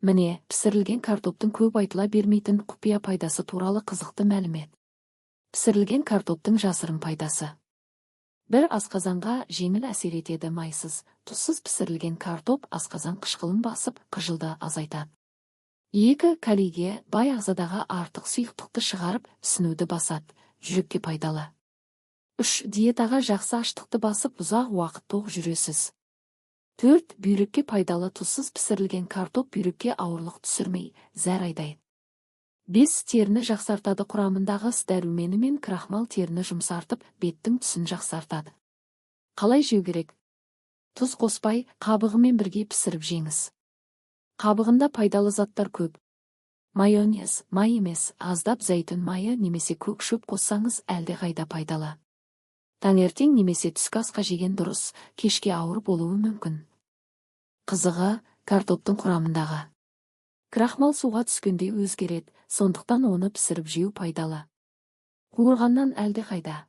Міне, пісірілген картоптың көп айтыла бермейтін құпия пайдасы туралы қызықты мәлімет. Пісірілген картоптың жасырын пайдасы. Бір, асқазанға жеңіл әсер етеді. Майсыз, тұзсыз пісірілген картоп асқазан қышқылын басып, қыжылды азайтады. Екі, калийге бай, ағзадағы артық сұйықтықты шығарып, ісінуді басады, жүрекке пайдалы. Үш, диетаға жақсы, аштықты басып, ұзақ уақыт тоқ жүресіз. Төрт, бүйрекке пайдалы. Тұзсыз пісірілген картоп бүйрекке ауырлық түсірмей, зәр айдайды. Бес, теріні жақсартады. Құрамындағы С дәрумені мен крахмал теріні жұмсартып, беттің түсін жақсартады. Қалай жеу керек? Тұз қоспай, қабығымен бірге пісіріп жеңіз. Қабығында пайдалы заттар көп. Майонез, май емес, аздап зәйтүн майы немесе көк шөп қоссаңыз, әлдеқайда пайдалы. Таңертең немесе түскі асқа жеген дұрыс, кешке ауыр болуы мүмкін. Қызығы, картоптың құрамындағы крахмал суға түскенде өзгереді, сондықтан оны пісіріп жеу пайдалы. Қуырғаннан әлдеқайда.